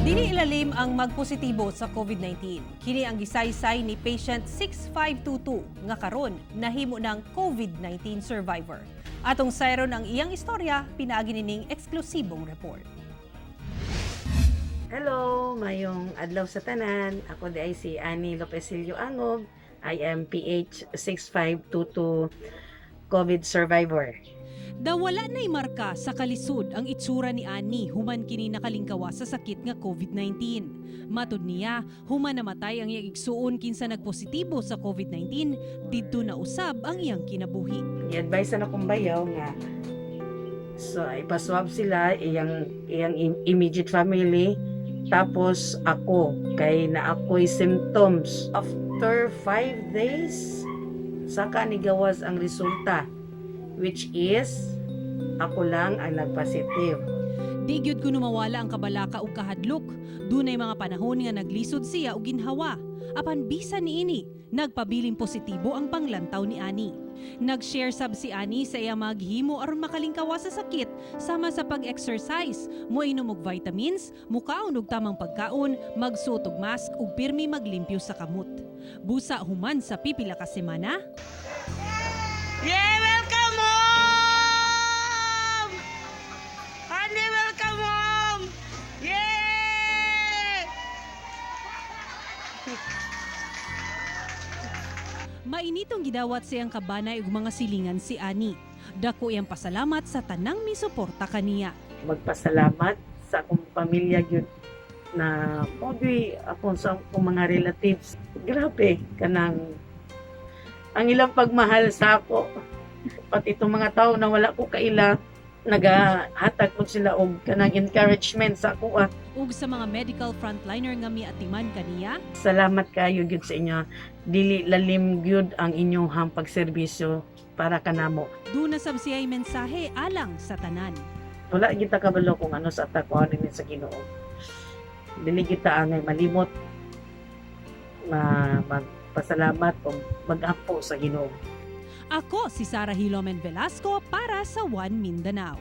Dili ilalim ang magpositibo sa COVID-19. Kini ang gisaysay ni patient 6522 nga karon nahimo ng COVID-19 survivor. Atong sayron ang iyang istorya pinaagi nining eksklusibong report. Hello, maayong adlaw sa tanan. Ako diay si Annie Lopezillo Angob. I am PH 6522 COVID survivor. Daw wala na'y marka sa kalisod ang itsura ni Annie human kini nakalingkawa sa sakit nga COVID-19. Matud niya, human namatay ang iyang igsuon kinsa nagpositibo sa COVID-19, didto na usab ang iyang kinabuhi. I-advise na akong bayaw nga so ipaswab sila, iyang iyang immediate family, tapos ako kay na ako'y symptoms. After 5 days saka nigawas ang resulta, which is ako lang ang nagpositive. Di gyud kuno mawala ang kabalaka ug kahadlok. Dunay mga panahon nga naglisod siya og ginhawa. Apan bisan niini, nagpabiling positibo ang panglantaw ni Ani. Nag-share sab si Ani sa iyang mga gihimo aron makalingkawa sa sakit, sama sa pag-exercise, moinom og vitamins, mukaon og tamang pagkaon, magsuot og mask ug pirmi maglimpyo sa kamot. Busa human sa pipila ka semana, Yeah, welcome home! Honey, welcome home! Yeah! Mainitong gidawat siyang kabanay ug mga silingan si Ani. Dako iyang pasalamat sa tanang misuporta kaniya. Magpasalamat sa akong pamilya gyud na mao ako sa akong mga relatives. Grabe kanang ang ilang pagmahal sa ako. Pati itong mga tao na wala ko kaila, nagahatag mo sila og kanang encouragement sa ako ah. Ug sa mga medical frontliner nga miatiman kaniya, Salamat kayo gyud sa inyo. Dili lalim gyud ang inyong pagserbisyo para kanamo. Duna sab siya'y mensahe alang sa tanan. Wala kita kabalo kung ano sa atakuan ni sa Ginoo. Dili kita angay malimot na magpasalamat o mag-ampo sa Ginoo. Ako si Sara Hilomen Velasco para sa One Mindanao.